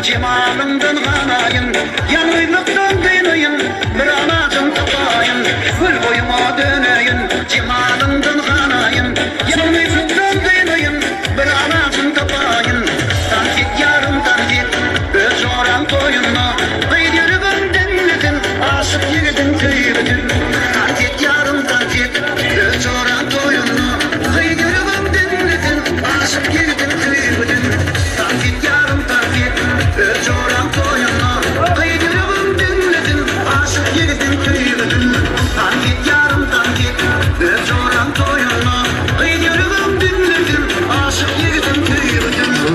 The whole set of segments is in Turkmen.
Jemalyňdan ganaýyn, Ýalňyzlykdan dynaýyn, Bir alajyn tapaýyn, Gül boýuňa döneýin. Jemalyňdan ganaýyn, Ýalňyzlykdan dynaýyn, Bir alajyn tapaýyn. Tans et ýarym tans et, Öz joraň toýunda, Gyz ýüregim diňlesin, Aşyk ýigidiň söýgüsin. Tans et ýarym tans et, Öz joraň toýunda, Gyz ýüregim diňlesin, Aşyk ýigidiň söýgüsin. Tans et ýarym tans et, Öz joraň toýunda, Gyz ýüregim diňlesin, Aşyk ýigidiň söýgüsin. Tans et ýarym tans et, Öz joraň toýunda, Gyz ýüregim diňlesin, Aşyk ýigidiň söýgüsin.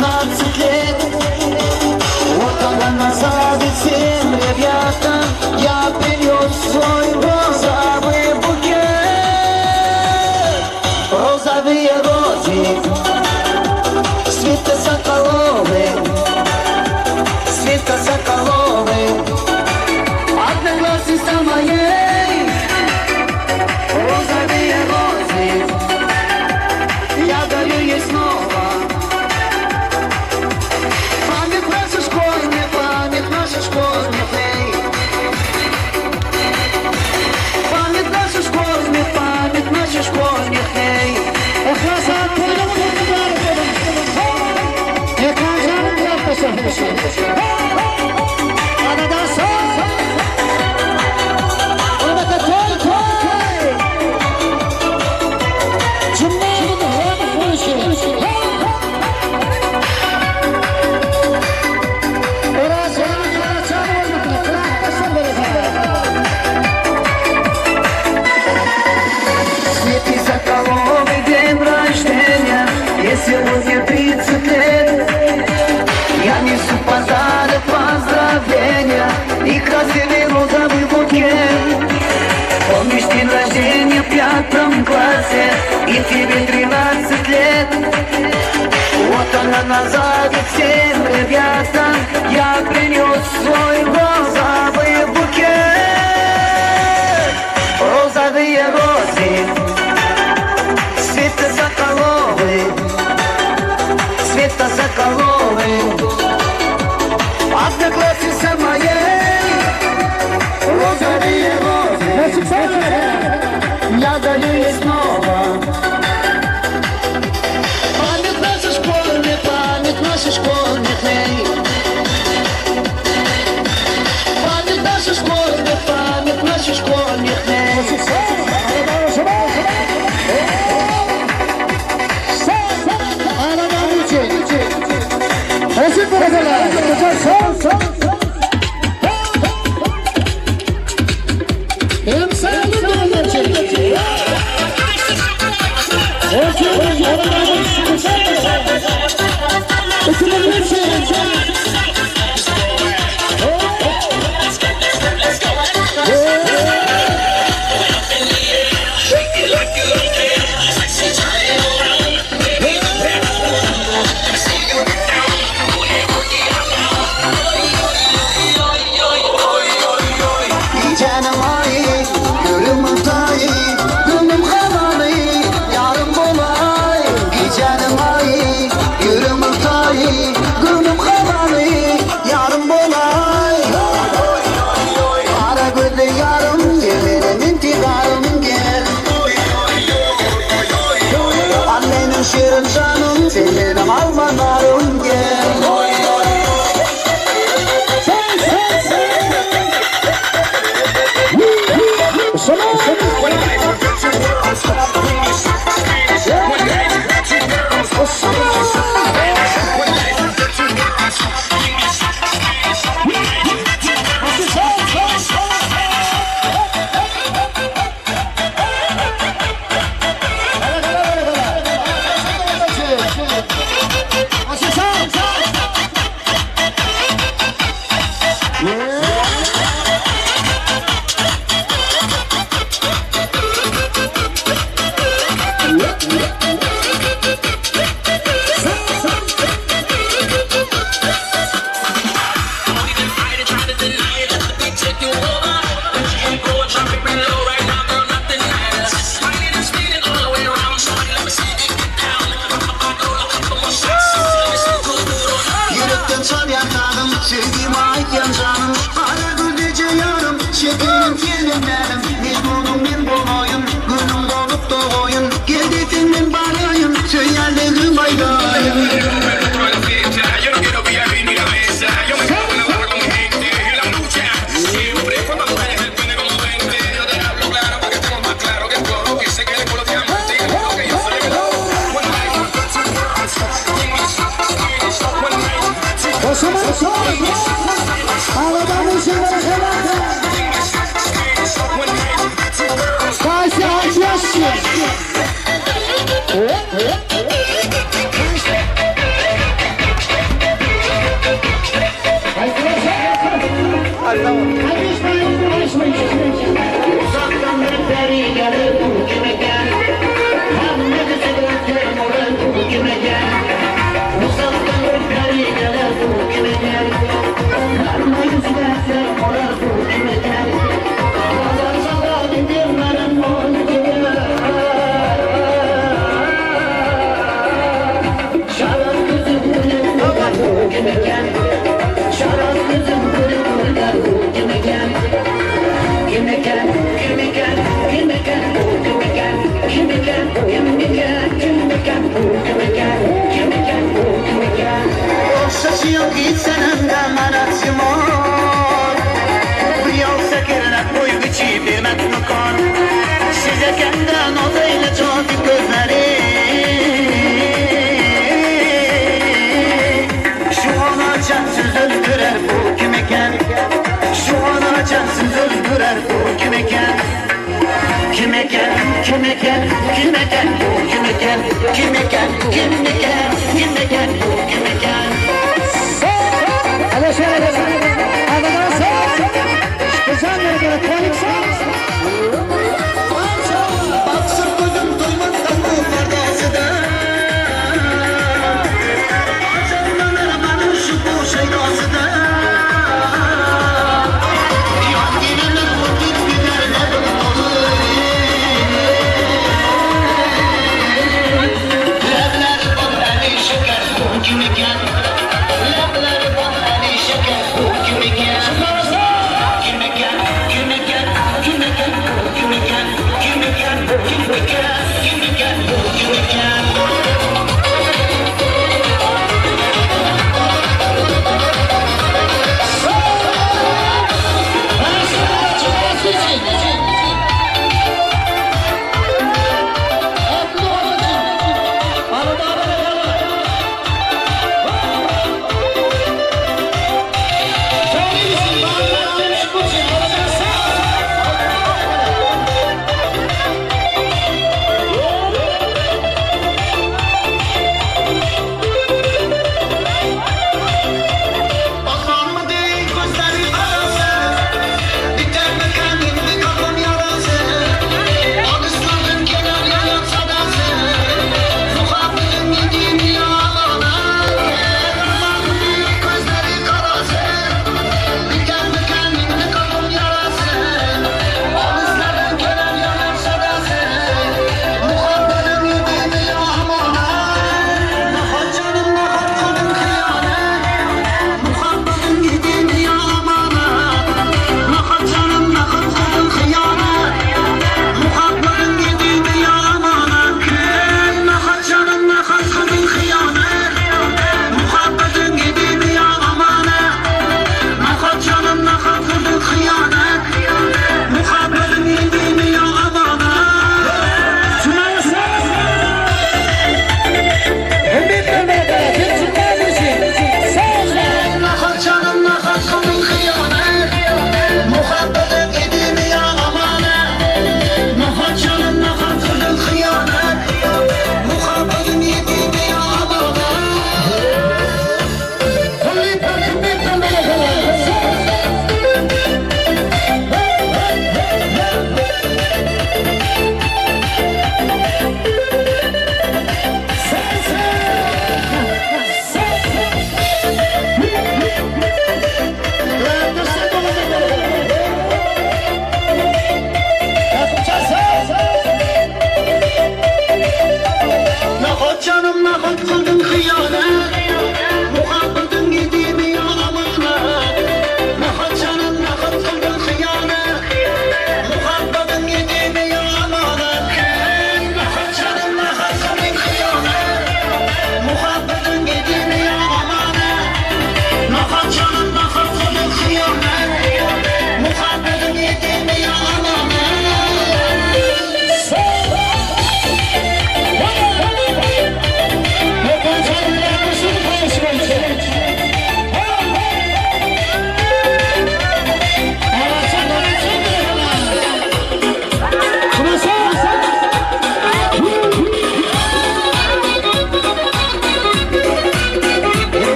13 лет. Вот она назад и всем ребятам я принес свой розовый букет. Розовые розы, Света Соколовы, Света Соколовы. Одноклассница моей, розовые розы, я дарю ей снова. Память наша школьная, память наша школьная, эй. Память наша школьная, память наша школьная, эй. Yhlas han toýuň mübarek bolsun. Ekranjanyň ýatlaşy. Anadan soň. Hormatly toý toý. Jumanyň hem hoşy. Oraz Karaçan hormatly Karaçan bereket. Свети Соколовой день рождения, ей сегодня 30 лет. Я несу подарок поздравления и красивый розовый букет. Помнишь день рождения в пятом классе, и тебе 13 лет. Вот она назад и всем ребятам я принес свой розовый букет. Розовые розы, Света Соколовы, Света Соколовы. Одноклассница моей, розовые розы, я дарю ей снова. Память наша школьная, память наша школьная, эй. Память наша школьная, память наша школьная, эй. Anadan üçin. Nasip berekeler. Son son. Hem sağlık olsun. Olsun. 2003. Gecenin ayı, gülümün tayı, gülüm havalı, yarım bolay. Gecenin ayı, gülümün tayı, gülüm havalı, yarım bolay. Kara gözlü yarım, yemenim intikarım gel. Annenin şirin canım, sen benim almanlarım gel. Sen sen sen. Yürekten çalyan tagım, sevgim aytyan canım. Kara güldüce yarım, şekerim senin benim. Mecnunum men bolayın, gülüm dolup doğayın. Gel desin men barayın, söylerlerim aydayım. Yo no quiero VIP ni la mesa. Yo me quedo en la barra con mi gente. En la lucha. Siempre cuando mujeres el pene como 20. Yo te hablo claro para que estemos más claro que el cloro. Que sé que el culo te amante y el que yo soy el loro. One night, one night, Osman. Ağladan için berekeler.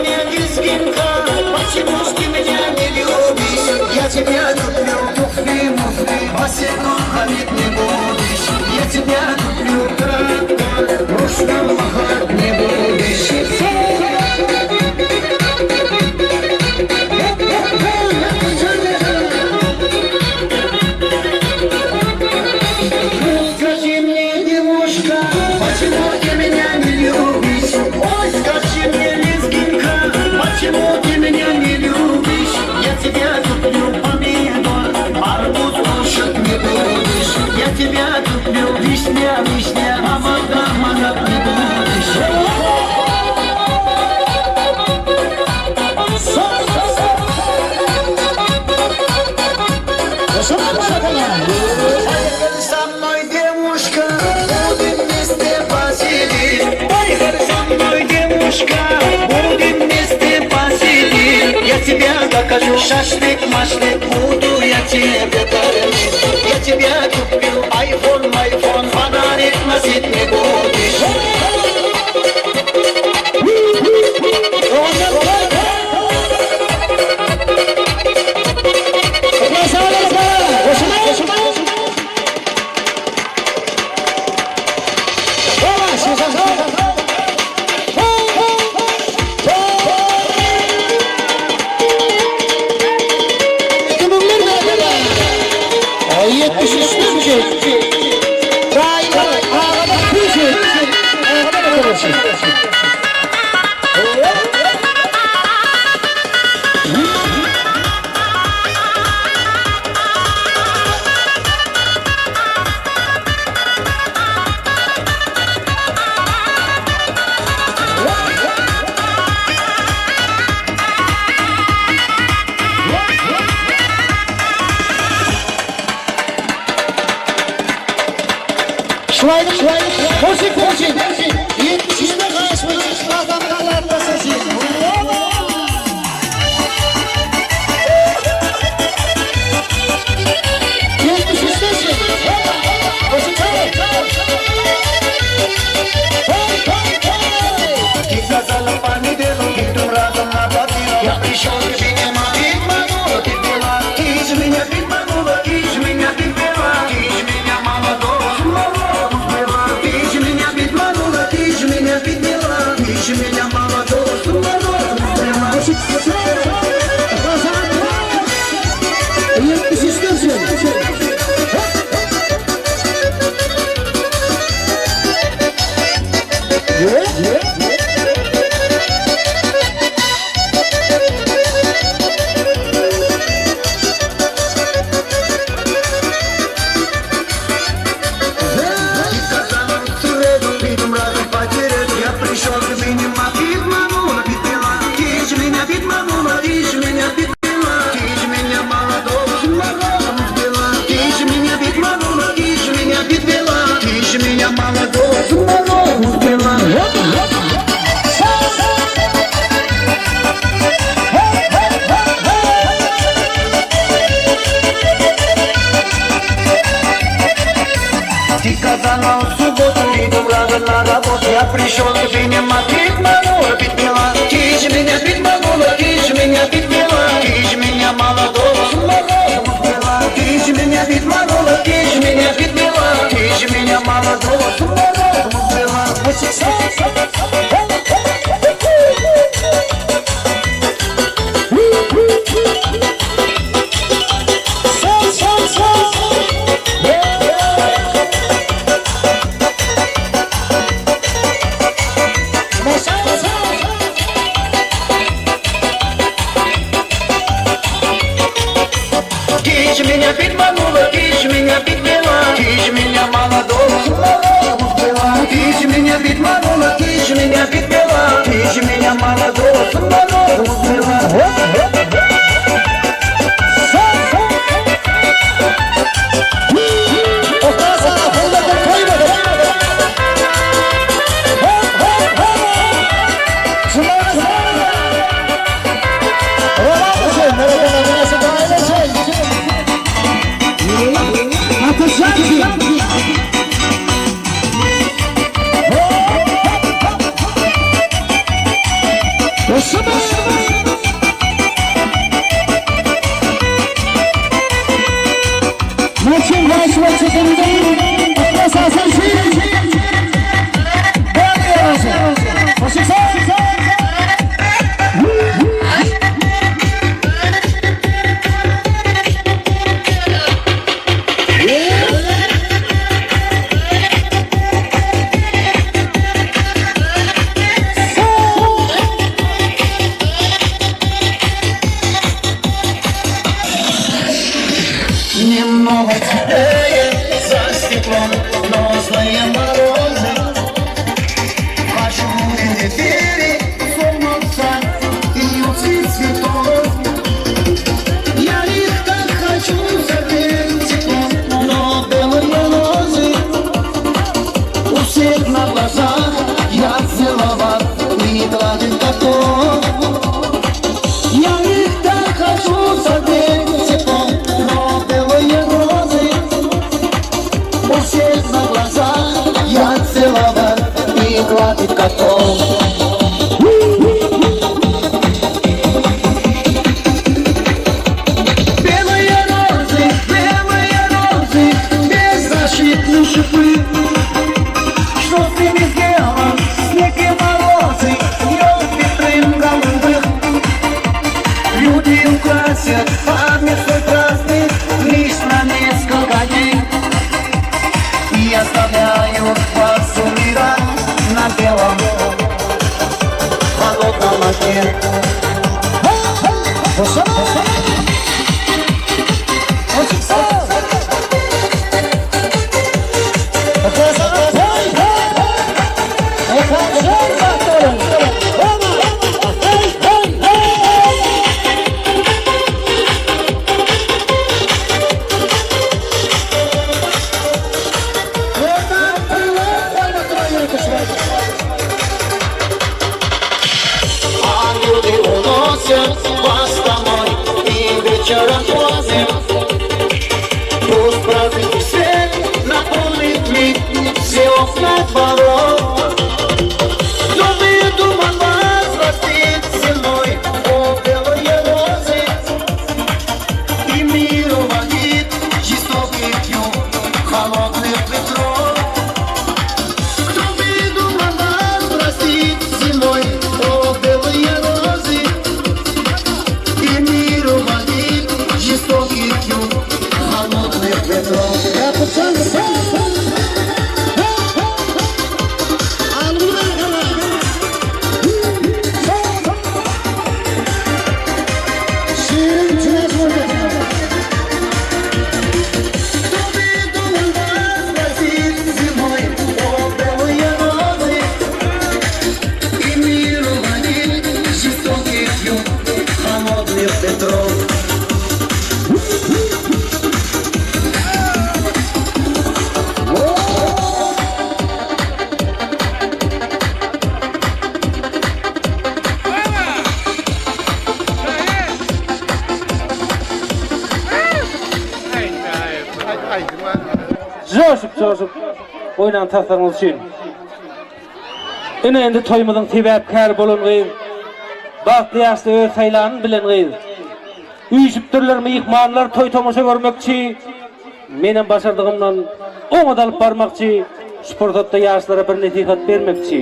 мне, лезгинка, почему ж ты меня не любишь? Я тебя люблю, туфли-муфли, босиком ходить не будешь. Я тебя люблю, трактор, ручком махать не будешь. Скажи мне, девушка, почему ты меня не любишь? Ой, скажи мне, лезгинка, почему ты меня не любишь? Я тебя люблю, помидор, арбуз кушать не будешь. Я тебя люблю, вишня, вишня, а вода марать не будешь. Поехали со мной, девушка, будем вместе посидеть. Поехали со мной, девушка, будем вместе посидеть. Я тебе докажу шашлык, машлык, буду я тебе кормить. Я тебя куплю айфон, айфон, фонарик носить не будешь. Я пришел к тебе, подманула, ты пила, ты ж меня подманула, ты ж меня подвела, ты ж меня молодого, молодого сбила, ты ж меня подманула, ты ж меня подвела, ты ж меня молодого, молодого сбила. Я пришел к тебе, подманула, подвела, ты ж меня подманула, ты ж меня подвела, ты ж меня молодого, молодого сбила, ты ж меня подманула, ты ж меня подвела, ты ж меня молодого, молодого сбила. Ты сказала в субботу, иду брата на работу. Я пришел к тебе, подманула, подвела, ты ж меня подманула, ты ж меня подвела, ты ж меня молодого, молодого сбила, ты ж меня подманула, ты ж меня подвела, ты ж меня молодого, молодого сбила. Ты ж меня подманула, ты ж меня подвела, ты ж меня молодого, молодого сбила, ты ж меня подманула, ты ж меня подвела, ты ж меня молодого, молодого сбила. Немного теплее за стеклом, но злые морозы. Хочу в эфире солнца и уйти цветов. Я их так хочу согреть теплом, но белые розы у всех на глазах. Я целовать и гладить готов. Я их так хочу согреть теплом, но белые розы у всех на глазах. Я целовать и гладить готов. Белые розы, белые розы, беззащитны шипы. Что с ними сделал снег и морозы, лед витрин голубых? Люди украсят память свой праздник лишь на несколько дней и оставляют вас умирать на белом холодном огне. А люди уносят вас домой и вечером поздним. Пусть праздник свет наполнит миг все окна дворов. Новый туман возвратит зимой, о белые розы, и мир уводит жестокий юг холодных ветров. Кто придумал вас простить зимой, о белые розы, и мир уводит жестокий юг холодных ветров. Кто придумал вас простить зимой, о белые розы, и мир уводит жестокий юг холодных ветров. Joşup-joşup oýnan taslaryňyz üçin. Ine indi toýumyzyň sebäpkäri bolan gyz, bagtly ýaşda öz saýlanyny bilen gyz. Üýşüpdirler myhmanlar toý-tomaşa görmekçi, menem başardygymdan oňat alyp barmakçy, şu pursatda ýaşlara bir nesihat bermekçi.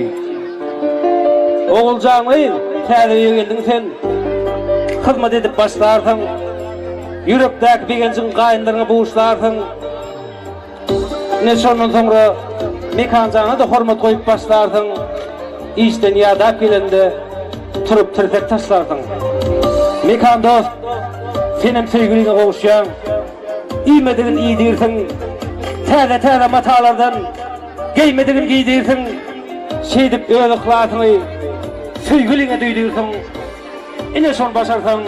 Oguljan gyz, täze öýe geldiň sen, hyzmat edip başlarsyň, ýürekdäki begenjiň gaýynlaryňa buşlarsyň. Ine şondan soňra Mekanjana-da hormat goýup başlarsyň, işden ýadap gelende turup tirsek taşlarsyň. Mekan dost, senem söýgüliňe gowuşýaň, iýmedigin iýdirsiň, täze-täze matalardan geýmedigin geýdirsiň, şeýdip öz yhlasyňy söýgüliňe duýdursyň. Ine şony başarsaň,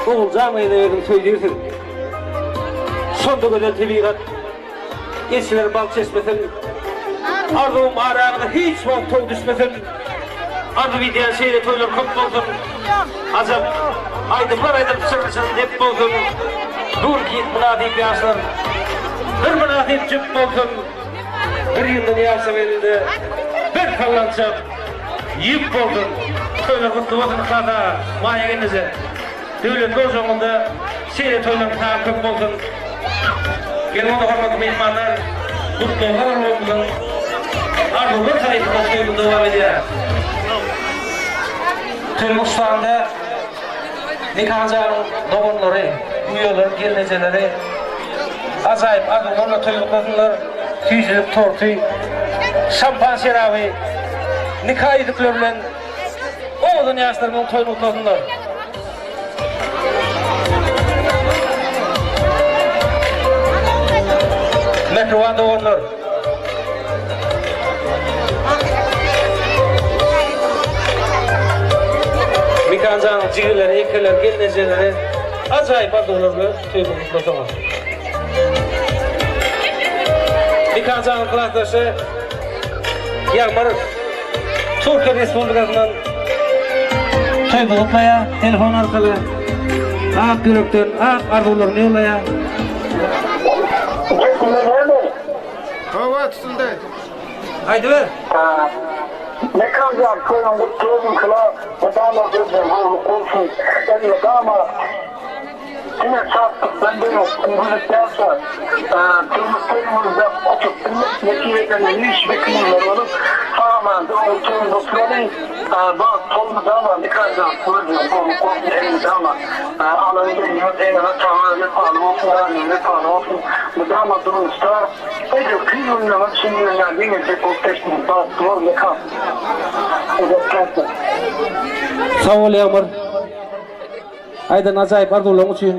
Oguljan gyza özüň söýdürsiň. Şonda gözel tebigat eçiler bal çeşmesin. Arzuwym araňyza hiç wagt tow düşmesin. Arzuw edýän şeýle toýlar köp bolsun. Ajap aýdymlar aýdylyp şirin-şirin dep bolsun. Dur ki mynasyp ýaşlar bir mynasyp jüp bolsun. Bir ýyldan ýaşap elinde bir sallançak. Ýük bolsun. Toýlar gutly bolsun Yhlas aga, Maýa gelneje. Döwletli ojagyňyzda şeýle toýlaryň sany köp bolsun. Geliň onda hormatly myhmanlar, gutlaglar albomymyzyň Arzuwlar sahypasynda toýumyz dowam edýär. Toýuň ussanda Mekanjanyň doganlary, uýalary, gelnejeleri ajaýyp arzuwlarla toý gutlasynlar. Süýjülik torty, şampan şeraby, nika ýüzükleri bilen owadan ýaşlarymyzyň toýuny gutlasynlar. Mähriban doganlar! Mekanjanyň jigileri, ekeleri, gelnejeleri ajaýyp arzuwlar bilen toýuny gutlasaňyz. Mekanjanyň klasdaşy Ýagmyr Türkiýe Respublikasyndan toýuny gutlaýar, telefon arkaly ak ýürekden ak arzuwlaryny ýollaýar. Hawa tutuldy. Aýdyber. Mekan jan toýuň gutly bolsun klas mydama gözden göwnük bolsun elmydama Diňe şatlyk bende ýok gülüp ýaşa Durmuş toýuňyzda oturyp bilmek nesip eden hemişe günler bolup sag-aman dogry toýuňyzy gutlaly Bagt toý mydama Mekan jan gözden göwnük bolsun elmydama Alan gelniňiz ene-ataňa wepaly bolsun ýaryňa wepaly bolsun mydama durmuşda Edil kyn günleriňiz şundan ýaly ýeňiljek bolup geçsin bagtly bol Mekan. Uzak ýaşa. Sag bol Ýagmyr. Aýdan ajaýyp arzuwlaryň üçin.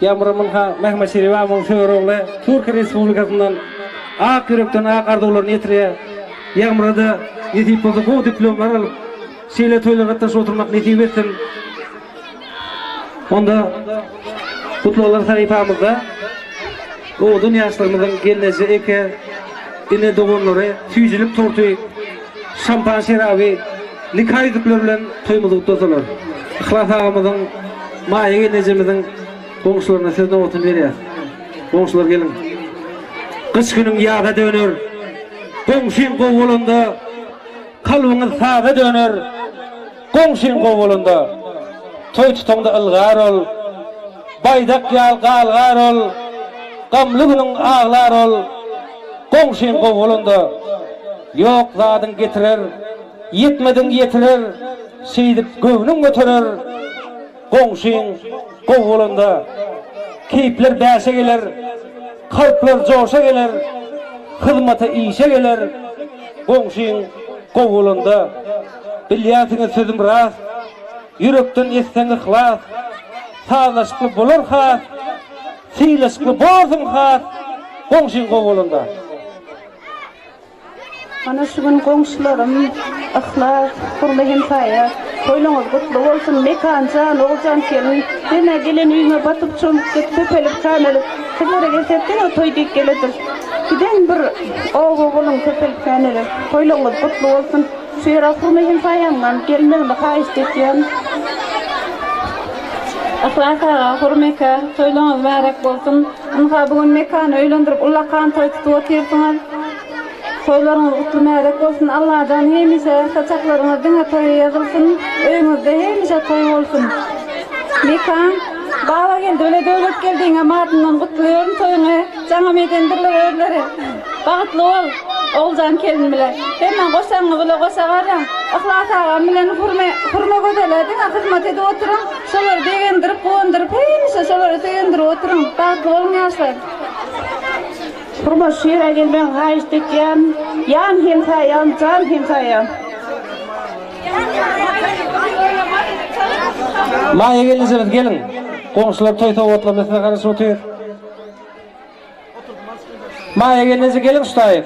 Ýagmyr munha Mehmet Şerif agamyň söwer ogly Türkiýe Respublikasyndan ak ýürekden ak arzuwlaryny ýetirýär. Ýagmyra-da nesip bolsa gowy diplomlar alyp şeýle toýlara gatnaşyp oturmak nesip etsin. Onda gutlaglar sahypamyzda owadan ýaşlarymyzyň gelneje, eke, ene doganlary süýjülik torty, şampan şeraby, nika ýüzükleri bilen toýumyzy gutlasalar. Yhlas agamyzyň, Maýa gelnejemiziň goňşularyna söz nobatyny berýäs. Goňşular geliň. Gyş günüň ýaza döner. Goňşyň gowy bolanda kalbyňyz saza döner. Goňşyň gowy bolanda, toý tutaňda ylgar ol, Baýdak ýal galgar ol, gamly günüň aglar ol. Goňşyň gowy bolanda, ýok zadyň getirer, Ýetmediň ýetirer, şeýdip göwnüň göterer. Goňşyň gowy bolanda, keýpler bäşe geler, Kalplar joşa geler, hyzmata işe geler. Goňşyň gowy bolanda. Bilýänsiňiz sözüm rast, Ýürekden etseň yhlas, Sazlaşykly bolar has, Sylaşykly borsuň has, Goňşyň gowy bolanda. Ana şu gün goňşularym Yhlas, Hurma hemsaýa, toýlaňyz gutly bolsun, Mekan jan, Oguljan gelin, sen-ä gelen öýüňe batyp çomup git, köpelip känelip, sizlere gelsek diňe toý diýip geledir. Giden bir oba boluň köpelip känelip, toýlaňyz gutly bolsun. Şu ýere Hurma hemsaýamdan gelmegini haýyşt etýän. Yhlas aga, Hurma eke, toýlaňyz mübärek bolsun. Ynha bu gün Mekany öýlendirip ullakan toý tutup otyrsyňyz. Toýlaryňyz gutly mübärek bolsun. Allajan hemişe saçaklaryňyz diňe toýa ýazylsyn. Öýüňizde hemişe toý bolsun. Mekan, Babageldi bile Döwletgeldiňem adyndan gutlaýaryn toýuňy. Jaňam edendirler özleri. Bagtly bol, Oguljan gelin bile. Hemme goşaňyz bile goşa garraň. Yhlas agam bilen Hurme, Hurmagözele diňe hyzmat edip oturyň. Şolary begendirip, guwandyryp, hemişe şolary söýendirip oturyň. Bagtly boluň ýaşlar. Hurma şu ýere gelmegiňi haýyşt etýän. Ýan hemsaýam, jan hemsaýam. Maýa gelnejemiz geliň. Goňşular toý sowgatlaryna size garaşyp otyr. Maýa gelneje geliň şu taýyk.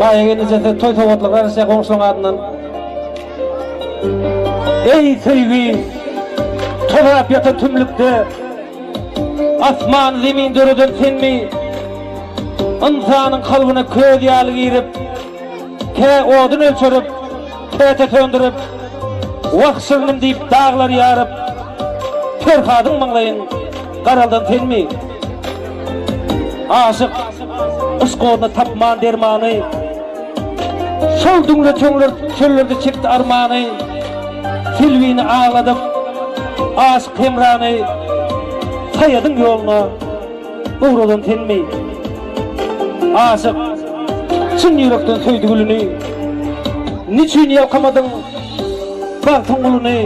Maýa gelneje size toý sowgatlar garaşýar goňşularyň adyndan. Eý söýgi, tozap ýatan tümlükde Asman zemin döreden senmi? Ynsanyň kalbyna köz ýaly girip, kä odun ölçerip, käte söndürip. Wah şirinim diýip daglar ýaryp, Perhadyň maňlaýyn garaldan senmi? Aşyk yşk oduna tapman dermany, Şol düňle çöňler çöllerde çekdi armany, Selbini agladyp, aşyk Hemrany Saýadyň ýoluna ugradan senmi? Aşyk çyn ýürekden söýdi gülüni, Niçün ýalkamadyň bagtyň guluny,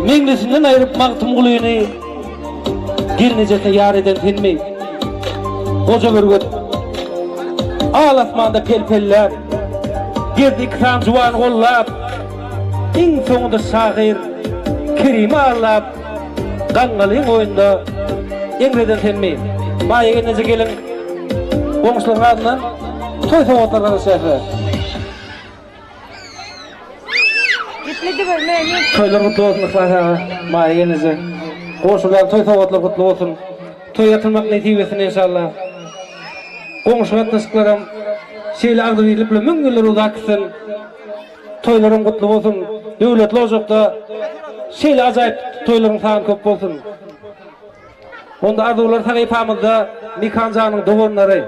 Meňlisinden aýryp Magtymgulyny, Gelnejesine ýar eden senmi? Goja bürgüt al asmanda pel-pelläp, Gezdi iki sany juwany gollap, Iň soňunda şahyr Kerimi aldap, Gaňňalyň oýunda eňreden senmi? Maýa gelneje geliň goňşularyň adyndan toý sowgatlary garaşýar size. Toýlar gutly bolsun Yhlas aga, Maýa gelneje. Goňşularyň toý sowgatlary gutly bolsun. Toý ýatyrmak nesip etsin enşalla. Goňşy gatnaşyklaram şeýle agzybirlik bilen müň ýyllar uzak gitsin. Toýlaryň gutly bolsun. Döwletli ojakda şeýle ajaýyp toýlaryň sany köp bolsun. Onda arzuwlar sahypamyzda Mekan janyň doganlary,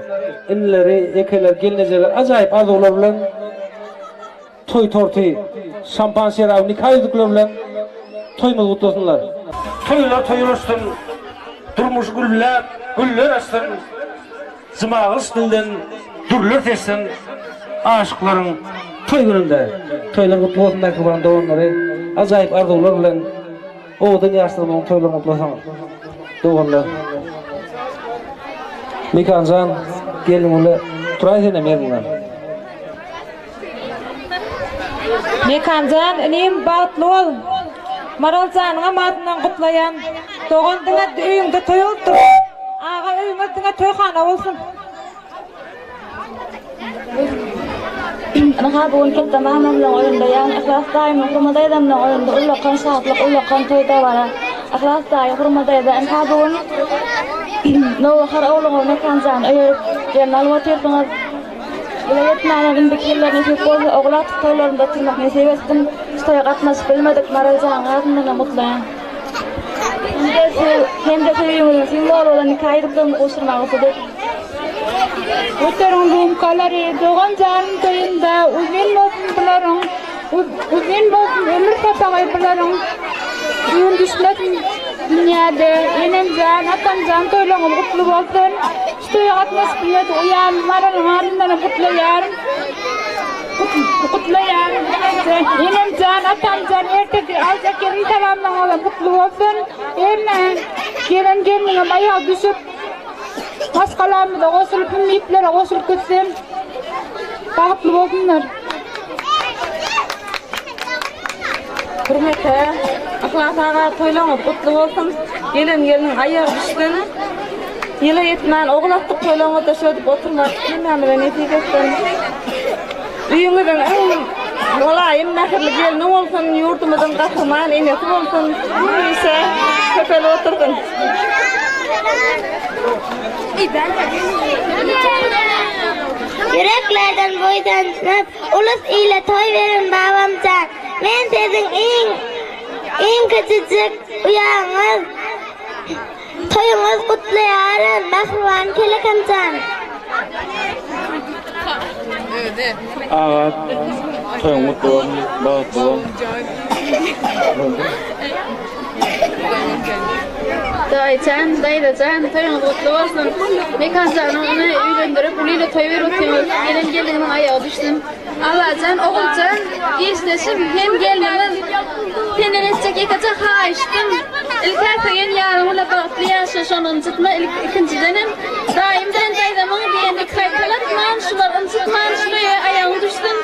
inileri, ekeler, gelnejeler ajaýyp arzuwlar bilen toý torty, şampan şeraby, nika ýüzükleri bilen toýumyzy gutlasynlar. Toýlar toýlaşsyn, durmuş gülläp, güller açsyn. Jymagyş dilden dürler seçsin aşyklaryň toý gününde. Toýlar gutly bolsun mähriban doganlary ajaýyp arzuwlar bilen owadan ýaşlarymyzyň toýlaryny gutlasaň doganlar. Mekanjan gelin bile turaý senem ýeriňden. Mekanjan inim bagtly bol. Maral janyňam adyndan gutlaýan. Dogan diňe öýüňde toý bolup dursun. Aga öýüňiz diňe toýhana bolsun. Ynha bu gün Ketde mamamlaň oýunda ýagny Yhlas daýymyň Hurma daýzamlaň oýunda ullakan şatlyk ullakan toý dabara. Yhlas daýy Hurma daýza ynha bu gün nowbahar ogluňyz Mekanjany öýerip gelin alyp otyrsyňyz. Bile ýetmänem indiki ýyllar nesip bolsa ogul agtyk toýlarynda oturmak nesip etsin. Şu toýa gatnaşyp bilmedik Maral janyň adyndanam gutlaýan. Hem-de söýgüňiziň simwoly bolan nika ýüzüklerini gowşurmagy rugsat ediň. Göteriň rumkalary dogan janyň toýunda uzyn bolsun bularyň uzyn bolsun ömür sapagy bularyň düwün düşmesin dünýäde enemjan atamjan toýlaryňyz gutly bolsun. Şu toýa gatnaşyp bilmedik uýam Maralyň adyndanam gutlaýaryn. Gutlaýaryn. Enemjan, atamjan erteki aljak gelin salamlaryňyzam gutly bolsun. Hemme gelen gelniňem aýagy düşüp, maşgalamyza goşulyp, ümmitlere goşulyp gitsin. Bagtly bolsunlar. Hürmete, Yhlas aga toýlaryňyz gutly bolsun. Gelen gelniň aýagy düşsün. Ýyla ýetmän ogul atdyk toýlaryňyzda şödüp oturmak hemmämize nesip etsin. Öýüňiziň iň mylaýym mähirli gelni bolsun, ýurdumyzyň gahryman enesi bolsun. Hemişe köpelip otursyn. Ýüreklerden buýsanjynyp, Ulus ile toý beren babamjan, men siziň iň iň kiçijik uýaňyz. Toýuňyz gutlaýaryn, mähriban kelekamjan. Aga, toýuň gutly bolsun, bagtly bol. Daýyjan, daýzajan, toýuňyz gutly bolsun. Mekanjanyň ony öýlendirip, uly ile toý berip otyrňyz. Gelen gelniniň aýagy düşsün. Allajan, Oguljan, işdeşim hem gelnimiz, senden etjek ýekeje haýyştym, ilk-ä söýen ýaryň bile bagtly ýaşa, şony ynjytma, ilk, ikinjidenem, daýym bilen daýzamyň diýenini gaýtalatman, şulary ynjytman, şul öýe aýagyň düşsün,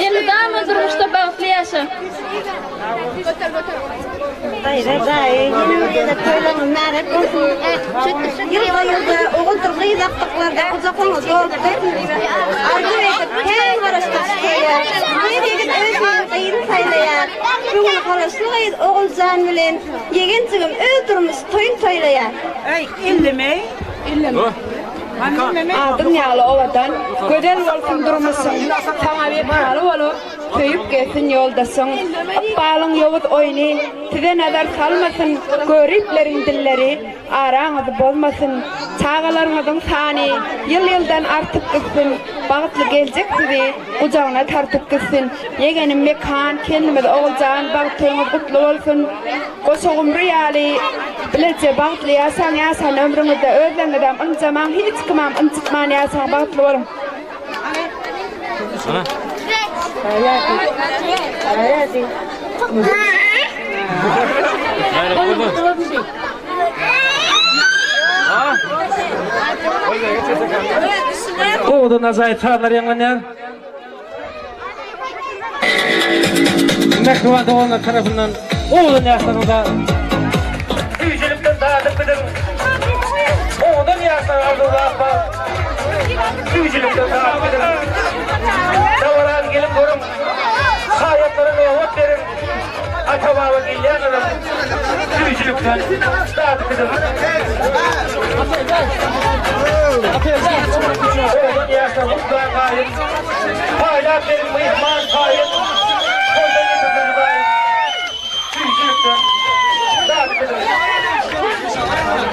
elmydama durmuşda bagtly ýaşa. Daýza daýy, ýene bir gezek toýlaryňyz märäk bolsun. Ýylda-ýylda oguldyr gyz agtyklarda gujagyňyz dolupdyr. Arzuw edip, kän garaşdyk şu toýa. Gyz ýigit öz söýen gyzyny saýlaýar. Bu gün halaşly gyz Oguljan bilen ýegenjigim öz durmuş toýun toýlaýar. Äý, elleme, elleme. Adyň ýaly owadan, gözel bolsun durmuşyň, Saňa wepaly bolup, söýüp gezsin ýoldaşyň. Ykbalyň ýowuz oýny size nazar salmasyn, Göripleriň dilleri araňyzy bozmasyn. Çagalaryňyzyň sany ýyl-ýyldan artyp gitsin, Bagtly geljek sizi gujagyna tartyp gitsin. Ýegenim Mekan, kendimiz Oguljan bagt toýuňyz gutly bolsun. Goşa gumry ýaly bileje bagtly ýaşaň ýaşan ömrüňizde özleňizem ynjamaň hiç kimem ynjytman ýaşaň bagtly boluň. Owadan ajaýyp sazlar ýaňlanýar. Mähriban doganlar tarapyndan owadan ýaşlaryňyza süýjülikden dadyp gidiň. Owadan ýaşlar arzuwlap bar. Süýjülikden dadyp gidiň. Dabarany gelip görüň. Haýatlara nobat beriň. Ata-baba gelýänlerem süýjülikden dadyp gidiň. Owadan ýaşlar gutlan gaýym. Paýlap beriň myhman paýyn. Toýdan getirsin Hudaýym. Süýjülikden dadyp gidiň. Durmuş ýollarymyz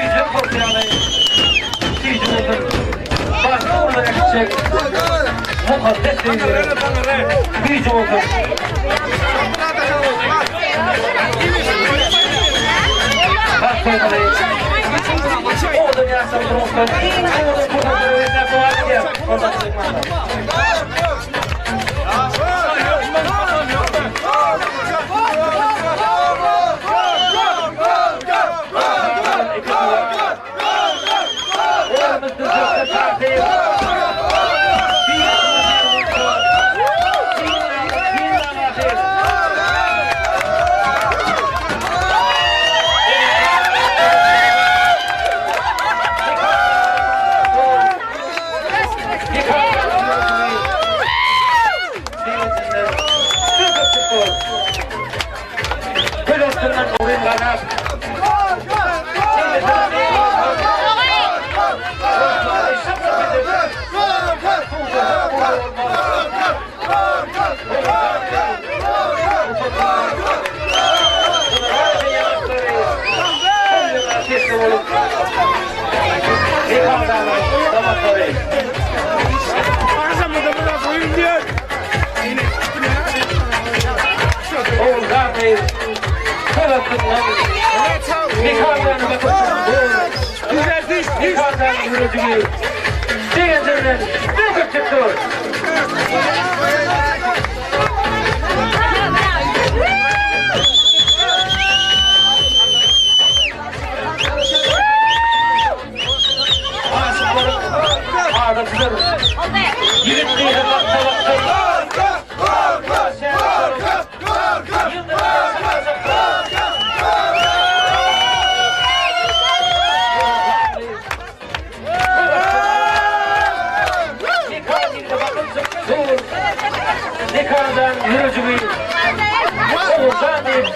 süýjülik bolsa ýaly süýji bolsun. Başga ugurlara äkitjek mukaddes söýgüleriň güýji bolsun. Bagt toýlary owadan ýaşlar durmuşdan iň owadan pursatlary besläp dowam edýär. Hormatly myhmanlar! Köl astyndan ogryn garap, Mekandan ýürejigi Oguljan diýip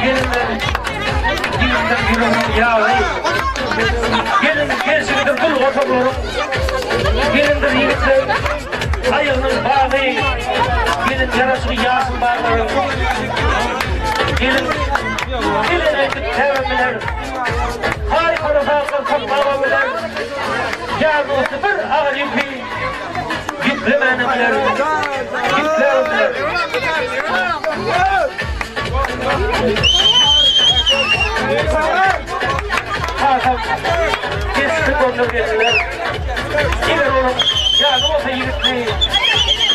Gelinler, ýigitler ýüreginiň ýagy. Gelin gelşigidir gül goşaglaryň. Gelindir ýigitler aýagynyň bagy. Gelin ýaraşygy ýaşyl baglaryň. Gelin gelin aýdyp käbem biler. Haý harasatlar tapmaga biler. Ýar dosty bir agyr ýüki ýüklemänem biler. Ýükläbem biler. Hasam geçdi gonda geldiler. Eger onuň ýany bolsa ýigitli,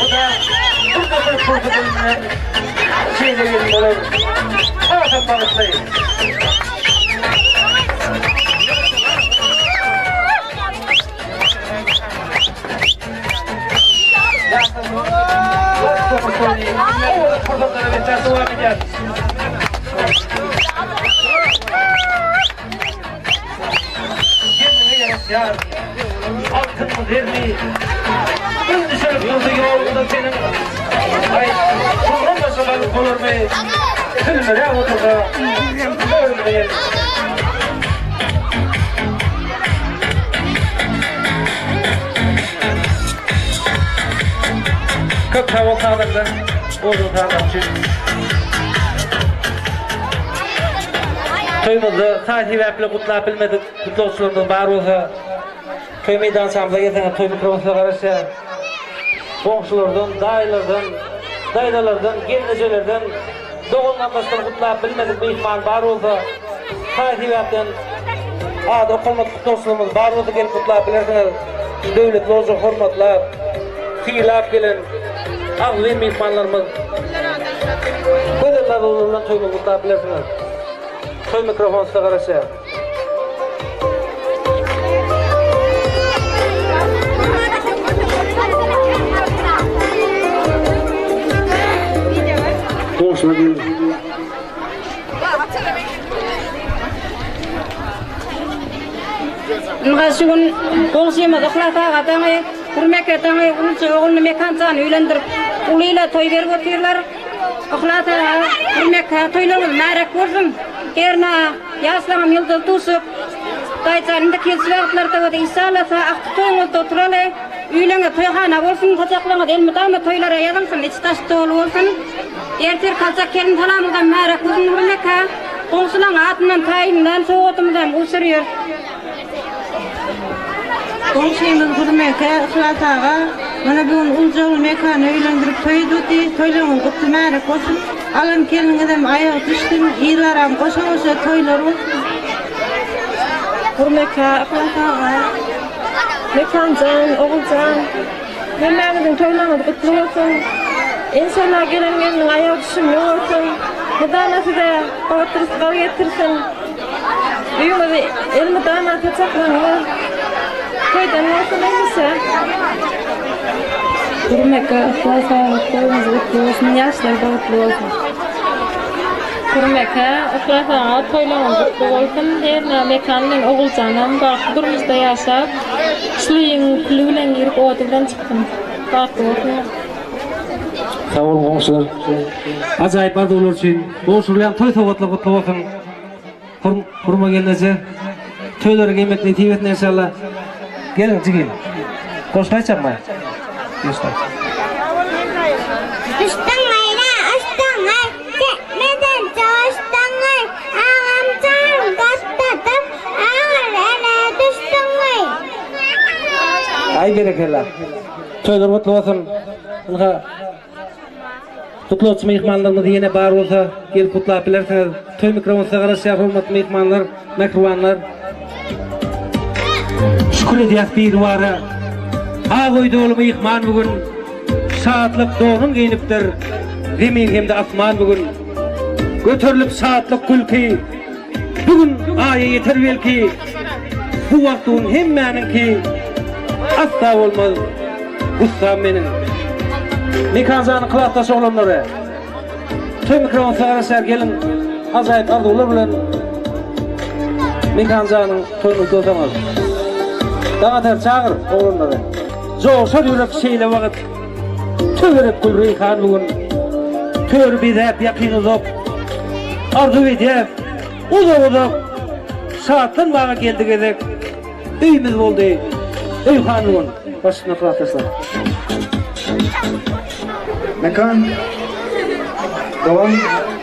bu-da bir-de bir pursat öňünden şeýle gelin bolar. Hasam bagtly. Pursatlara besläp dowam edýär. Gelniňe ýaraşýar altynmy zermi Yz düşürip dursa ýoluňda seniň Aý, şondan başga bagyt bolarmy Sülmüräp otursa törüňde gelin. Köp sag bol sazanda goýduň sazlar üçin. Toýumyzda saý sebäpli gutlap bilmedik gutlagçylarymyz bar bolsa toý meýdançamyza gelseňiz toý mikrofon size garaşýar. Goňşulardan, daýylardan, daýzalardan, gelnejelerden, dogan-gardaşdan gutlap bilmedik myhman bar bolsa saý sebäpden ady okalmadyk gutlagçylarymyz bar bolsa gelip gutlap bilersiňiz. Döwletli ojagy hormatlap, sylap gelen agzybir myhmanlarymyz gözel arzuwlar bilen toýumyzy gutlap bilersiňiz. Toý mikrofon size garaşýar. Goňşular gelin. Ynha şu gün goňşymyz Yhlas aga daňy, Hürmeke daňy uluja ogluny Mekanjany öýlendirip, uly ile toý berip otyrlar. Yhlas aga, Hürmeke toýlaryňyz märek bolsun. Hernä ýaşlaňam ýyldyz duşup, Daýyjan indiki ýyl şu wagtlarda bolsa inşallasa agtyk toýuňyzda oturaly. Öýleňiz toýhana bolsun, saçaklaryňyz elmydama toýlara ýazylsyn, içi-daşy doly bolsun. Ertir kaljak gelin salamyňyzam märek bolsun Hürmeke. Goňşulaň adyndan taýynlan sowgadymyzam gowşurýar. Goňşymyz Hürmeke, Yhlas aga, mana bu gün uluja ogly Mekany öýlendirip toý edipdi. Toýlaryňyz gutly märek bolsun. Alan gelniňizem aýagy düşsün, ýyllaram goşa-goşa toýlar bolsun. Hürmeke, Yhlas aga, Mekanjan, Oguljan, Hemmäňiziň toýlaryňyz gutly bolsun. Enşalla gelen gelniň aýagy düşümli bolsun. Mydama size bagt rysgal getirsin. Öýüňiz elmydama saçaklaryňyz toýdan bolsun hemişe. Hürmeke yhlas saglyk toýuňyz gutly bolsun ýaşlar bagtly bolsun. Hürmeke yhlas aga toýlaryňyz gutly bolsun hernä Mekan bilen Oguljanam bagtly durmuşda ýaşap şul öýüň küli bilen girip ody bilen çyksyn bagtly bolsunlar. Sag boluň goňşular. Ajaýyp arzuwlar üçin gowşurylýan toý sowgatlary gutly bolsun. Hurma gelneje toýlara gelmek nesip etsin enşalla. Geliň jigim. Goşgy aýtjakmy? Goşgy aýt. Düşdüň aýra uçduň-aý, Çekmeden joşduň-aý, Agam jan gatdadyp, Agyr ele düşdüň-aý. Aý berekella. Toýlar gutly bolsun. Ynha Gutlagçy myhmanlarymyz ýene bar bolsa gelip gutlap bilersiňiz. Toý mikrofon size garaşýar hormatly myhmanlar, mähribanlar. Şükür edýäs Biribara. Ak öý doly myhman bu gün. Şatlyk donun geýnipdir. Zemin hem-de asman bu gün. Göterilip şatlyk gülki. Bu gün Aýa ýeter belki. Bu wagt-un hemmäniňki. Asla bolmaz gussam meniň. Mekanjanyň klasdaş oglanlary. Toý mikrofon size garaşýar geliň ajaýyp arzuwlar bilen Mekanjanyň toýuny gutlasaňyz. Daňatar çagyr oglanlary. Joşar ýürek şeýle wagt. Töwerek gül reýhan bu gün. Töri bezäp ýakyn uzak. Arzuw edýäs uzak uzak. Şatlanmaga geldi gezek. Öýümiz boldy öýhan bu gün. Başyna klasdaşlar. Mekan dogan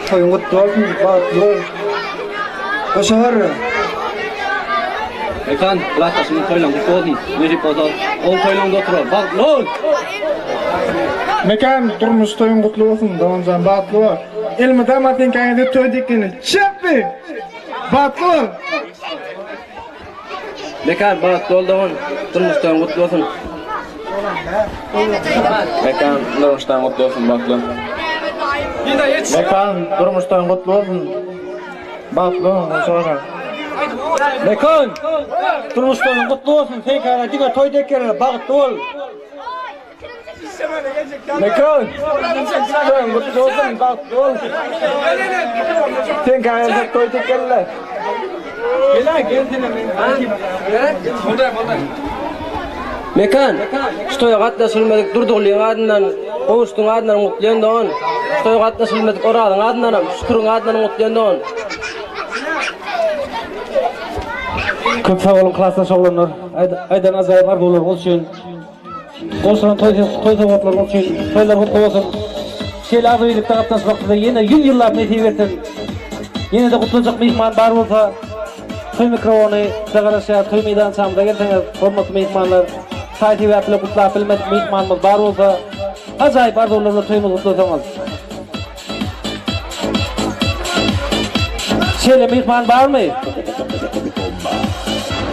toýuň gutly bolsun, bagtly bol. Goşa barra. Mekan, klasdaşymyň toýlaň gutly bolsun. Nesip bolsa, gowy toýlaňda oturar. Bagtly bol! Mekan, durmuş toýuň gutly bolsun, doganjan bagtly bol. Elmydama seňkäňizde toý dikgeni. Çepbi! Bagtly bol! Mekan, bagtly bol dogan. Durmuş toýuň gutly bolsun. Mekan, durmuş toýuň gutly bolsun, bagtly bol. Mekan, durmuş toýuň gutly bolsun. Bagtly boluň goşaga. Mekan! Durmuş toýuň gutly bolsun, seňkäňe diňe toý dek geler, bagtly bol! Mekan! Toýuň gutly bolsun, bagtly bol! Seňkäňe diňe toý dek geler. Mekan! Şu toýa gatnaşylmadyk Durdygulyň adyndan, Gowuşdyň adyndan gutlaýan dogan. Şu toýa gatnaşylmadyk Orazyň adyndanam, Şüküriň adyndan gutlaýan dogan. Köp sag boluň klasdaş oglanlar. Aýdan ajaýyp arzuwlaryňyz üçin. Goşulan toý toý sowgatlaryňyz üçin toýlar gutly bolsun. Şeýle agzybirlikde gatnaşmak bize ýene 100 ýyllap nesip etsin. Ýene-de gutlajak myhman bar bolsa, toý mikrofony size garaşýar. Toý meýdançamyza gelseňiz, hormatly myhmanlar, saý sebäpli gutlap bilmedik myhmanymyz bar bolsa, ajaýyp arzuwlar bilen toýumyzy gutlasaňyz. Şeýle myhman barmy?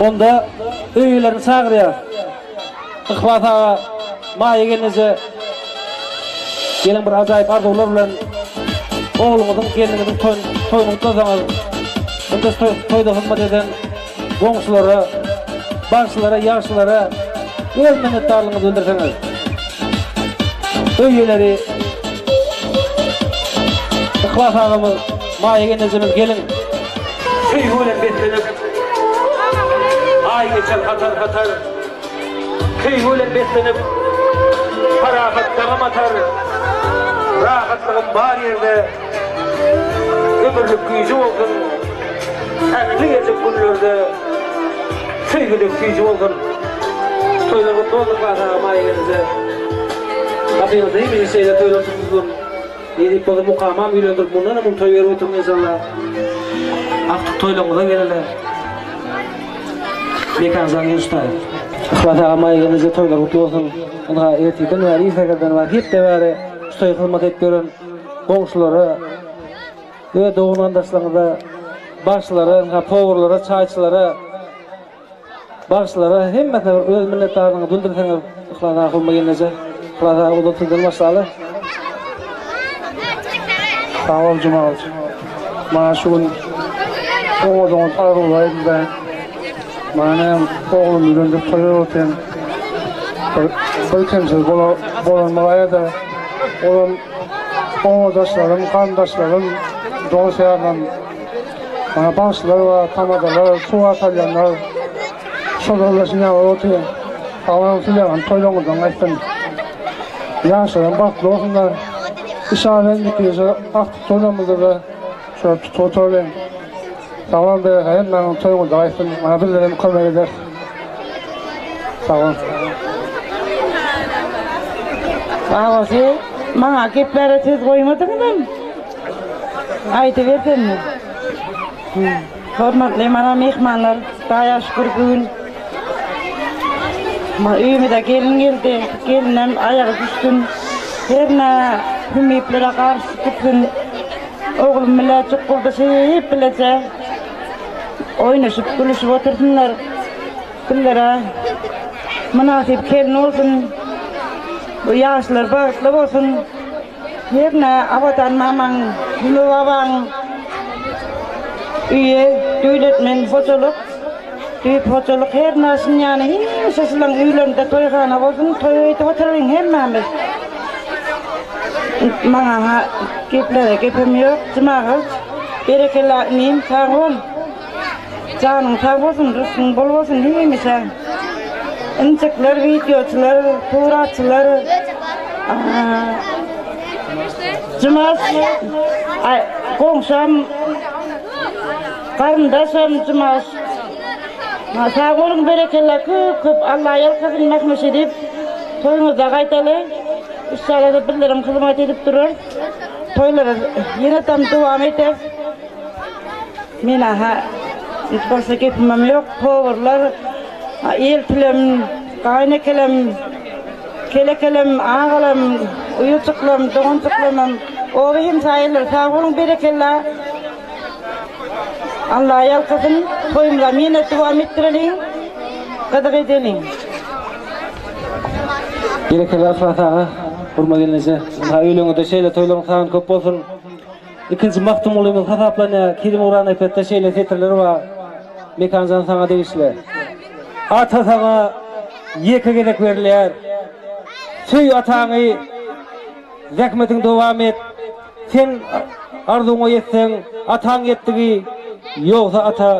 Onda öý eýelerini çagyrýas. Yhlas aga, Maýa gelneje geliň bir ajaýyp arzuwlar bilen ogluňyzyň, gelniňiziň toýuny gutlasaňyz, munda şu toýda hyzmat eden goňşulara, bagşylara, ýagşylara öz minnetdarlygyňyzy bildirseňiz. Öý eýeleri Yhlas agamyz, Maýa gelnejemiz geliň. Söýgi bilen beslenip, aý geçer hatar-hatar. Söýgi bilen beslenip, parahat daňam atar. Rahatlygyň bar ýerde ömürlik güýji bolsun. Ähli geljek günlerde söýgi dek süýji bolsun. Toýlar gutly bolsun Yhlas aga Maýa gelneje. Gapyňyzda hemişe şeýle toýlar tutulsyn. Nesip bolsa mukamam öýlendirip mundanam uly toý berip oturyň enşalla. Agtyk toýlaryňyza geleli. Mekanjan Ýurçtaý. Yhlas aga Maýa gelneje toýlar gutly bolsun. Ynha ertirden bäri ir säherden bäri hepde bäri şu toýa hyzmat edip ýören goňşulara, öz dogan-garyndaşlaryňyza, bagşylara, ynha powurlara, çaýçylara, Bagşylara hemmesine bir öz minnetdarlygyňyzy bildirseňiz Yhlas aga Hurma gelneje. Yhlas aga ozal sizden başlaly. Sag bol Jumagylyç. Maňa şu gün oňat-oňat arzuwlar edildi. Maňa näme oglum öýlendirip toý berip otyryn. Bir bir kemsiz bolan bolaýada. Olam obadaşlarym, garyndaşlarym, dost-ýarlarym Maňa bagşylar we tamadalar, suwa salýanlar, şolar bilen şuny ýaly otyr. Sag boluň sizlerem toýlaryňyzdan gaýtsyn. Ýaşlaram bagtly bolsunlar. Işan indiki şu agtyk toýlarymyzda-da şöyle tutup oturalyň. Sag boluň bereket hemmäňiziň toýuňyzda gaýtsyn. Maňa bizler hem kömek ederis. Sag boluň. Babasy, maňa gepläre söz goýmadyňyzam. Aýdybersenmi? Hormatly mana myhmanlar, Hudaýa şükür bu gün öýümize gelin geldi. Gelinem aýagy düşsün. Hernä hümiplere garşy çyksyn. Oglum bile jukguldaşyp bileje oýnaşyp gülüşip otursynlar. Bizlere mynasyp gelin bolsun. Bu ýaşlar bagtly bolsun. Hernä Abadan mamaň, Hümi babaň öýi Döwletmen hojalyk, Düýp hojalyk hernä şunýany hemişe şulaň öýlerinde toýhana bolsun, toý öýdüp oturalyň hemmämiz. Maňa-ha geplere gepim ýok, Jumagylyç, berekella inim, sag bol. Janyň sag bolsun, rysgyň bol bolsun hemişe. Injikler, wideoçylar, suratçylar. Jumaş, aý, goňşam, garyndaşam Jumaş. Sag boluň berekella köp köp Alla ýalkasyn Mahmyt Şerif toýuňyzda gaýtaly. Inşallah bizlerem hyzmat edip durarys. Toýlara ýene-de dowam ederis. Men-ä-hä. Indi başga gepimem ýok. Powerlar, eltilem, gaýynekelem, kelekelem, agalam, uýajyklam, doganjyklamam, oba hemsaýalar sag boluň berekella. Alla ýalkasyn, toýumyzam ýene dowam etdireliň, gyzyk edeliň. Berekella Yhlas aga, Hurma gelneje. Ynha öýleriňizde şeýle toýlaryň sany köp bolsun. Ikinji Magtymgulymyz hasaplanýar. Kerim Ogranepesde şeýle setirler bar. Mekanjan saňa degişli. Ata saňa ýeke gezek berilýär. Söý ataňy, zähmetiňi dowam et. Sen arzuwyňa ýetseň, ataň ýetdigi, ýogsa ata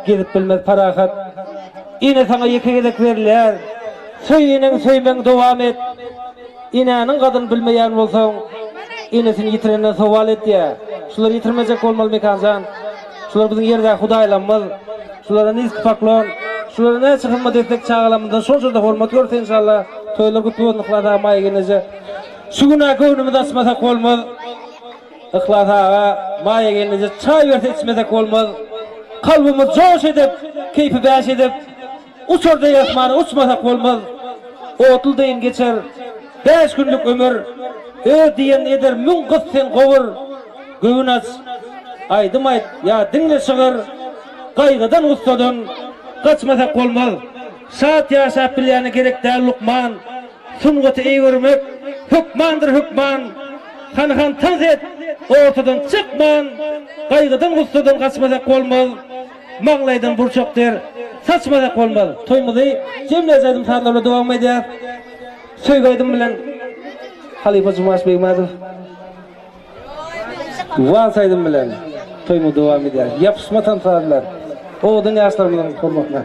gezip bilmez parahat. Ene saňa ýeke gezek berilýär. Söý eneňi söýmegiňi dowam et. Enäniň gadyryny bilmeýän bolsaň, enesini ýitirenden sowal etýä. Şulary ýitirmejek bolmaly Mekanjan. Şular biziň ýerdäki hudaýlarymyz. Şulara niski poklon. Şulara näçe hyzmat etsek çagalarymyzdan şonça-da hormat görse enşalla. Toýlar gutly bolsun Yhlas aga Maýa gelneje. Şu gün-ä göwnümizi açmasak bolmaz. Yhlas aga Maýa gelneje çaý berse içmesek bolmaz. Kalbymyz joş edip, keýpi bäş edip. Uçar deý asmana uçmasak bolmaz, Otly deýin geçer bäş günlük ömür, Öz diýenini eder müň gys sen gowur, Göwün aç, aýdym aýt ýa diňle şygyr, Gaýgydan-gussadan gaçmasak bolmaz. Şat ýaşap bilýäne gerek däl lukman, Sungaty eý görmek hökmandyr hökman, Hany-han tans et, ortadan çykman, Gaýgydan-gussadan gaçmasak bolmaz. Maňlaýdan burçak der saçmasak bolmaz. Toýumyzy jemleýji aýdym sazlar bilen dowam edýäris. Söýgi aýdym bilen halypa Jumaş Begmädow wals aýdym bilen toýumyzy dowam edýäris. Ýapyşma tans sazlar owadan ýaşlarymyzyň hormatyna.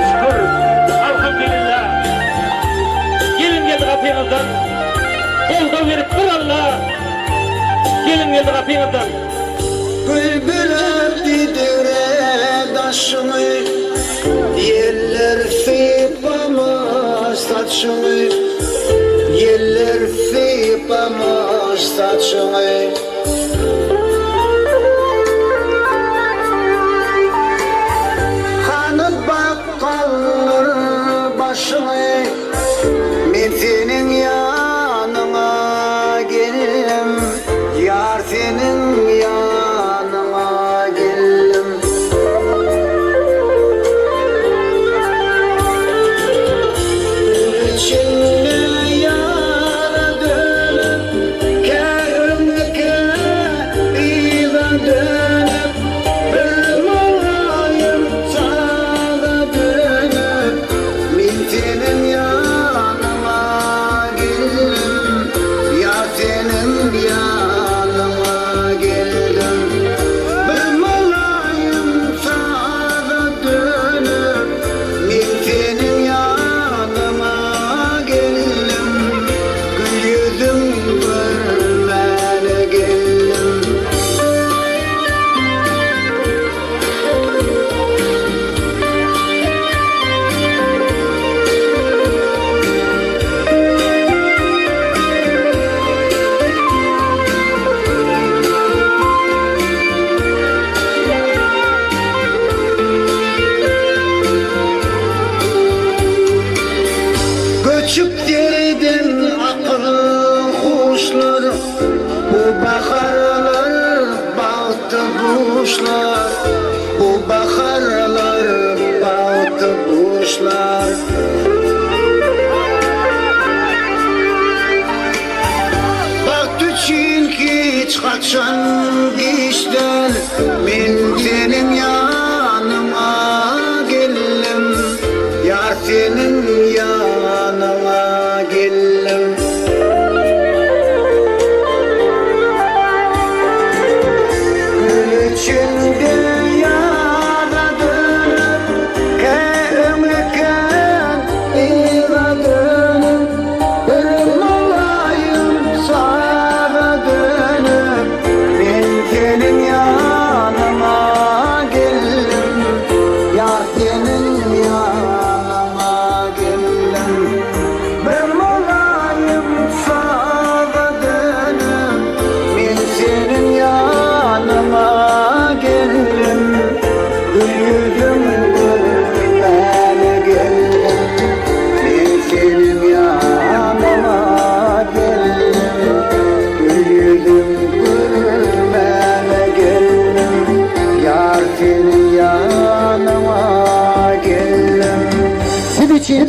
Şükür, alhamdulillah. Gelin geldi gapyňyzdan. Goldaw berip bir Alla. Gelin geldi gapyňyzdan. Gül büredi döwre daşyňy, Ýeller sypamaz saçyňy, Ýeller sypamaz saçyňy. Hany bak galdyr başyňy, Men seniň ýanyňa geldim, Ýar seniň ýanyňa geldim. Içinde ýara dönüp, Kä öňe, kä yza dönüp, Bir mylaýym saza dönüp, Men seniň ýanyňa geldim, Ýar seniň ýanyňa geldim. Bir mylaýym saza dönüp, Men seniň ýanyňa geldim, Gül ýüzüň görmäne geldim. Göçüp derden akyl huşlar, Bu baharlar bagty buşlar, Bu baharlar bagty buşlar. Bagt üçin hiç haçan giç.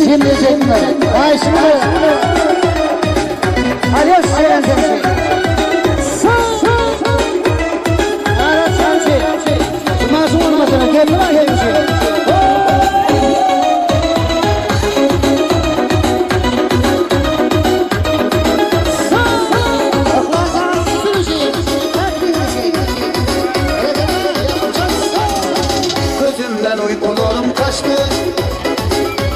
Jemlejekler. Haýyşymy. Alýas Seren Jemşit. Ara çançy. Maşyn olmasana geldi var hemşi. Gözümden uykularım kaçtı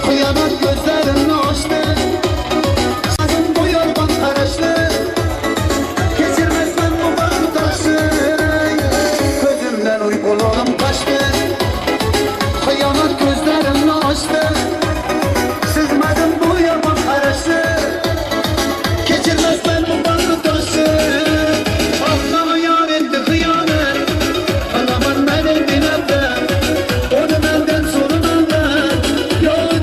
Kıyamet gözlerim açtı Sazım bu yorgan karaştı Geçirmez ben bu bağrı taşı Gözümden uykularım kaçtı Kıyamet gözlerim açtı Sızmadım bu yorgan karaştı Geçirmez ben bu bağrı taşı Allah'ı yar etti hıyanet Anamın ben etti nefret Onu benden sorun anlar Yok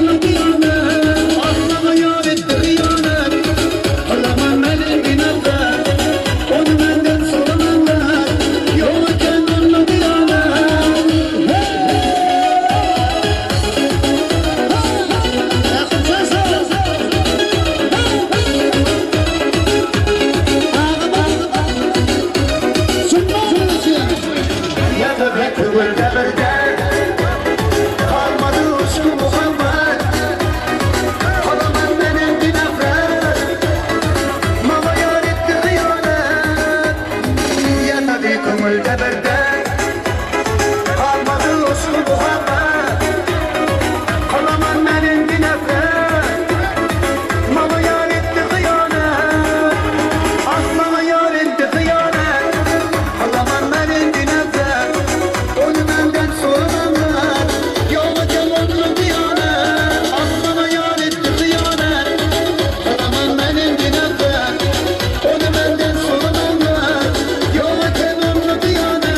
onu diyanet Allah'ı yar etti hıyanet Anamın ben etti nefret Onu benden sorun anlar Yok onu diyanet Ya da bir kıvırda bir dert Kalmadı uşku muhabbet Kalamam benim bir nefret Mama yar etti hıyanet Ya da bir kıvırda bir dert Kalmadı uşku muhabbet Kalamam benim bir nefret Mama yar etti hıyanet Aslana yar etti hıyanet Kalamam benim bir nefret Onu benden soranlar Yolda onu diyanet Aslana yar etti hıyanet Kalamam benim bir nefret Onu benden soranlar Yolda onu diyanet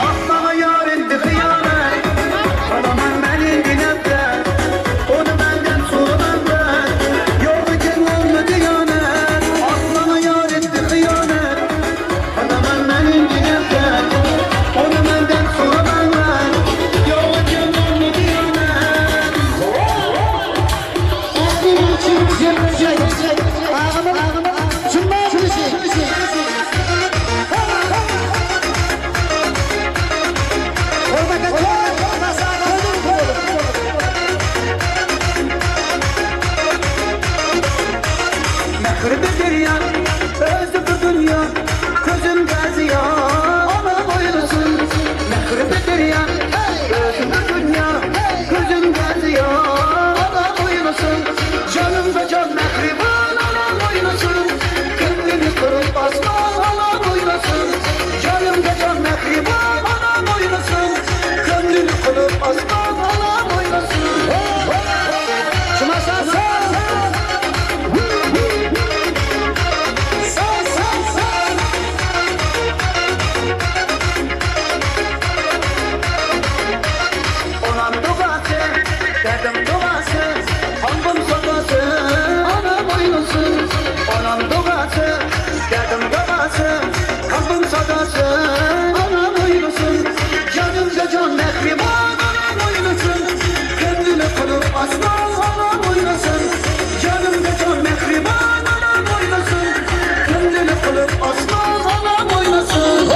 Aslana yar etti hıyanet Kalamam benim bir nefret Onu benden soranlar Yolda onu diyanet Aslana yar etti hıyanet Kalamam benim bir nefret Onu benden soranlar Yolda onu diyanet Mehribi derya, özü bu dünya, gözüm gaziya, anam oynasın. Mehribi derya, özü bu dünya, gözüm gaziya, anam oynasın. Canım da can mehriban, anam oynasın. Kendini kırıp aslan, anam oynasın. Canım da can mehriban, anam oynasın. Kendini kırıp aslan, anam oynasın. Anam duası, derdim duası, kalbim sadası, anam oynasın. Anam duası, derdim duası, kalbim sadası, anam oynasın. Canım da can mehriban, anam oynasın. Kendini kılıp aslan, anam oynasın. Canım da can mehriban, anam oynasın. Kendini kılıp aslan, anam oynasın.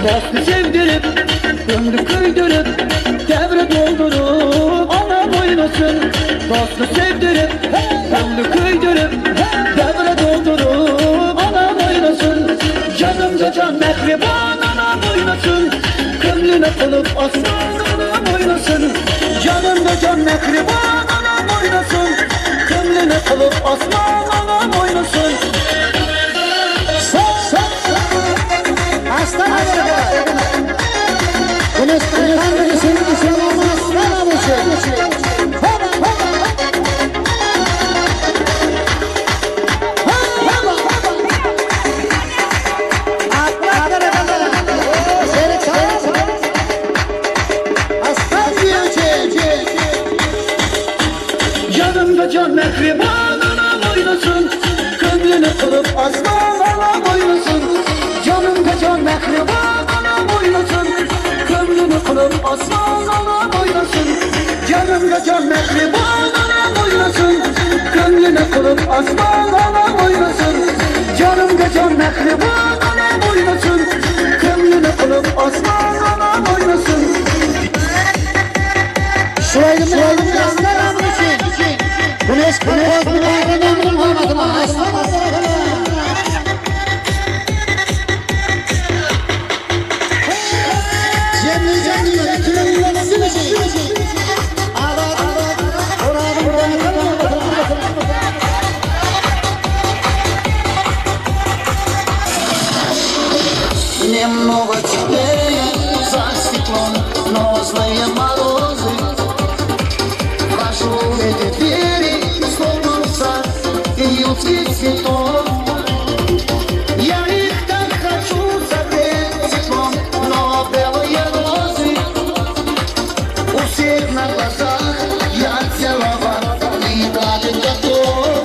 Dostu sevdirip, gönlü kıydırıp, devre doldurup anam oynasın. Dostu sevdirip, gönlü kıydırıp, devre doldurup anam oynasın. Canım da can mehriban anam oynasın. Gönlüne konup aslan anam oynasın. Canım da can mehriban anam oynasın. Gönlüne konup aslan anam oynasın. Aslan Aslan. Canımda can mehriban anam oynasın Kömrünü kılıp aslan anam oynasın Canımda can mehriban anam oynasın Kömrünü kılıp aslan anam oynasın Canımda can mehriban anam oynasın Kömrünü kılıp aslan anam oynasın Şurayı mı Güneş Немного теплее за стеклом, но злые морозы. Прошу эти двери, словно в сад, июньский цветок. Я их так хочу согреть теплом, но белые розы у всех на глазах я целовал и гладить готов.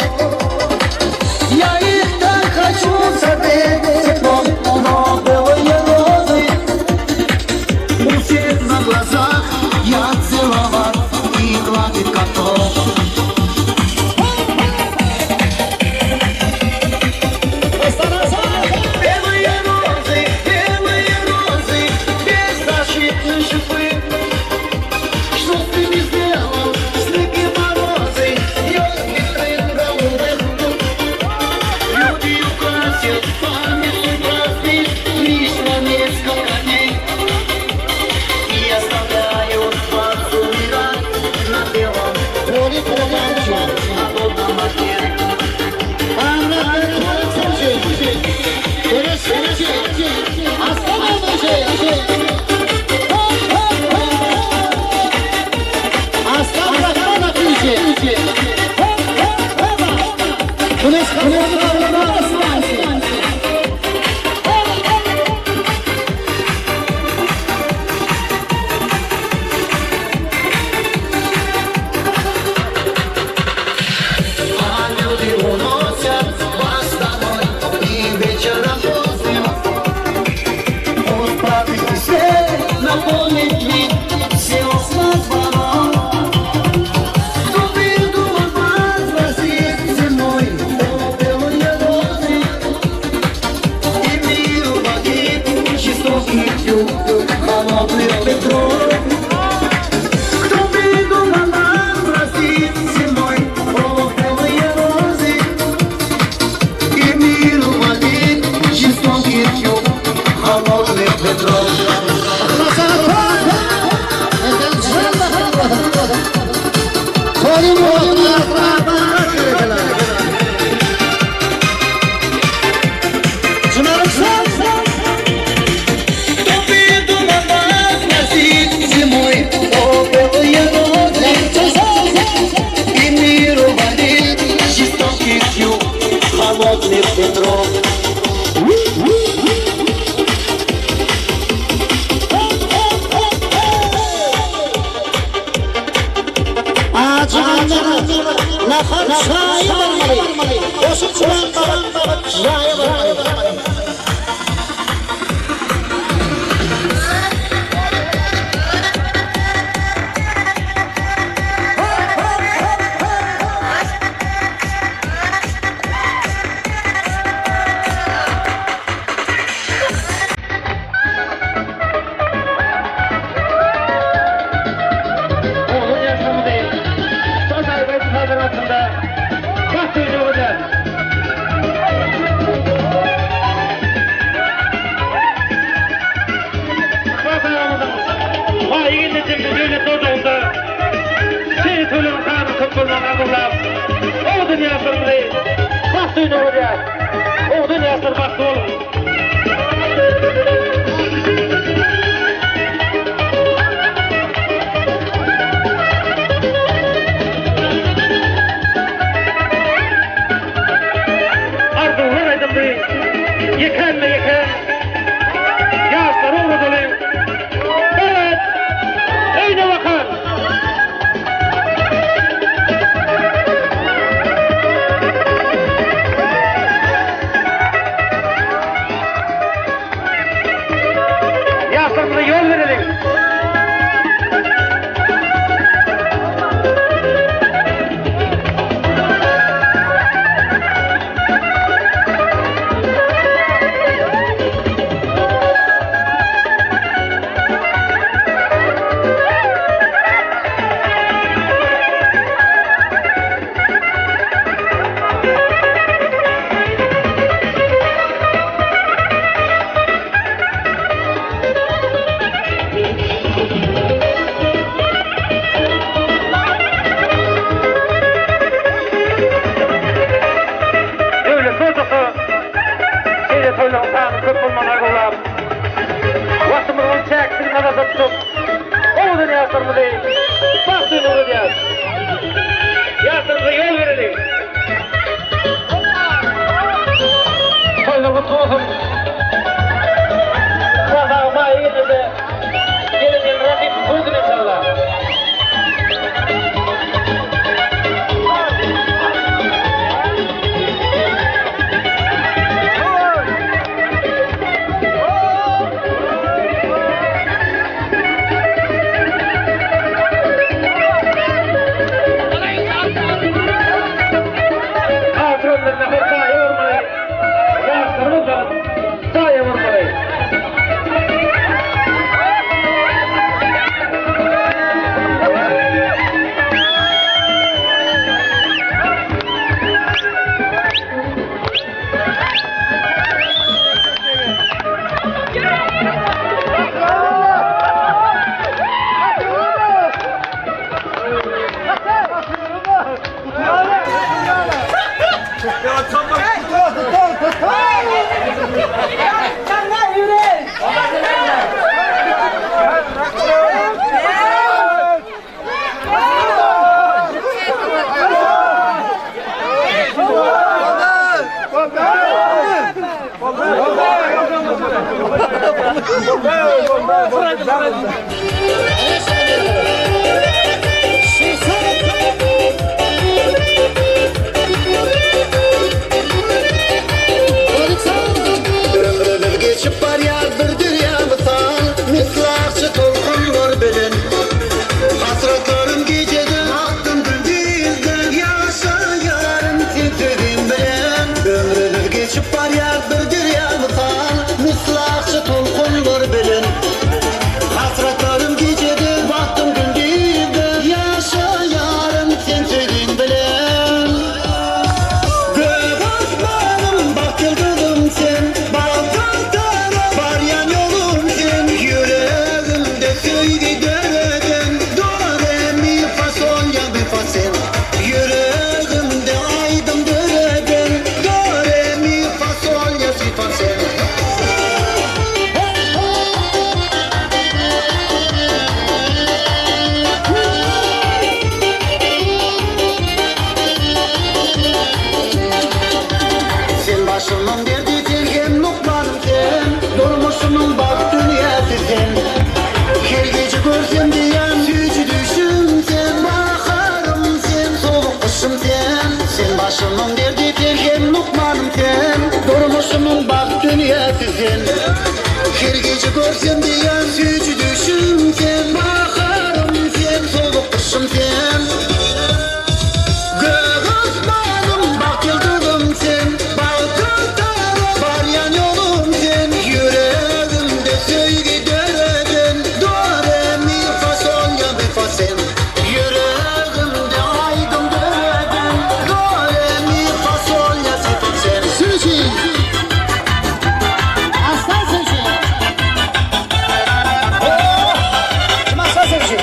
Я их так хочу согреть теплом, но белые розы у всех на глазах я целовал и гладить готов. Белые розы, белые розы, беззащитны шипы. Что с ними сделал снег и морозы, елки голубых? Люди украсят памятный праздник лишь на несколько дней. И оставляют вас умирать на белом холодном огне. А люди уносят вас домой и вечером поздним Пусть праздничный свет наполнит мир все окна звоном. Кто придумал вас возить зимой, о, белые розы, и миру погиб жестокий юг холодных ветров. Кто придумал нас простить зимой, о, белые розы, и миру водит жестокий юг холодных ветров. Кто придумал вас носить зимой, о, белые розы, и миру валит жестокий юг холодных ветров. Oğlun yaşamı değil. Söz sahibi sazın altında. Bak duydu hocam. Bak ayağımızın. Vay ýigitlerimde döwlet ojagynda şeýle toýlaryň sanyny köp bolmagyny arzuwlap, owadan ýaşlarymyzy bagt öýüne ugradýarys. Owadan ýaşlar bagtly boluň! Arzuwlar aýdyldy, ýekänme-ýekän ýaşlara ugradaly. Evet, öýüne bakan! Ömrümiz geçip barýar bir derýa mysal, Misli akja tolkunlar bilen. Hasratlarym gijede, bagtym gündizde, Ýaşaýaryn sen sözüň bilen. Ömrümiz geçip barýar bir derýa mysal, Misli akja tolkunlar bilen. Hasratlarym gijede, bagtym gündizde, Ýaşaýaryn sen sözüň bilen. Gök asmanym, bagt ýyldyzym sen, Bagta tarap barýan ýolum sen, Ýüregimde söýgi döreden, Do, re, mi, fa, sol, ýa, mi, fa, sen. Ýüregimde aýdym döreden, Do, re, mi, fa, sol, ýa, si, fa, sen. Sen başymyň derdi sen hem lukmanym sen Durmuşymyň bagt dünýäsi sen Her gije görsem diýýän süýji düşüm sen Baharym sen sowuk gyşym sen Sen başymyň derdi sen hem lukmanym sen Durmuşymyň bagt dünýäsi sen Her gije görsem diýýän süýji düşüm sen Baharym sen sowuk gyşym sen Gök asmanym, bagt ýyldyzym sen, Bagta tarap barýan ýolum sen, Ýüregimde söýgi döreden, Do, re, mi, fa, sol, ýa, mi, fa, sen. Ýüregimde aýdym döreden, Do, re, mi, fa, sol, ýa, si, fa, sen. Sürüji. Aslan sürüji. Kim aslan sürüji?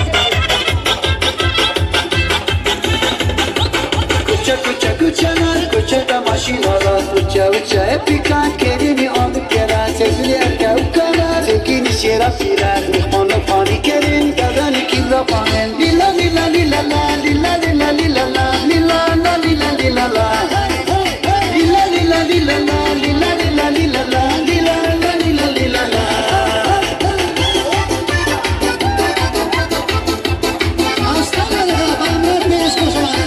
Köçe köçe köçeler, köçede maşinalar Uça uça epika, kelini alıp gelen Sevgili erkek ukalar, sevgili şeref birer Mihmanı fani gelin, devran kibra panen Lila lila lila la, lila lila lila la Lila la lila lila la Lila lila lila la, lila lila lila la Lila la lila lila la Aslan Bamrat beş koşular.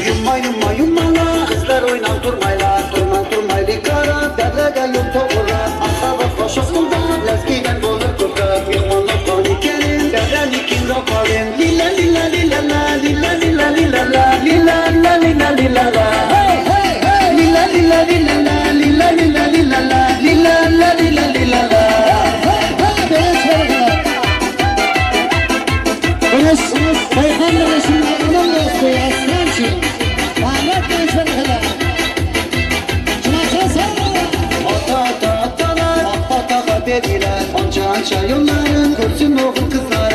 Yumma yumma yummala, kızlar oynan durmayla Durman durmaylı kara, derlege yol toğura Asaba koşuk buldan, lezgiden olur kurda Mihmanlar fani gelin, devreni kimra kalın Lila lila lila la, lila lila lila la Lila la lila lila la Lila lila lila la, lila lila lila la Lila la lila lila la Beş koşular. Beş, Beyhan Reşim'in dostu Aslançı. Ahmet beş koşular. Çınaşa sağ. Ata ata atalar, atağa dediler Anca anca yolların, görsün oğul kızlar.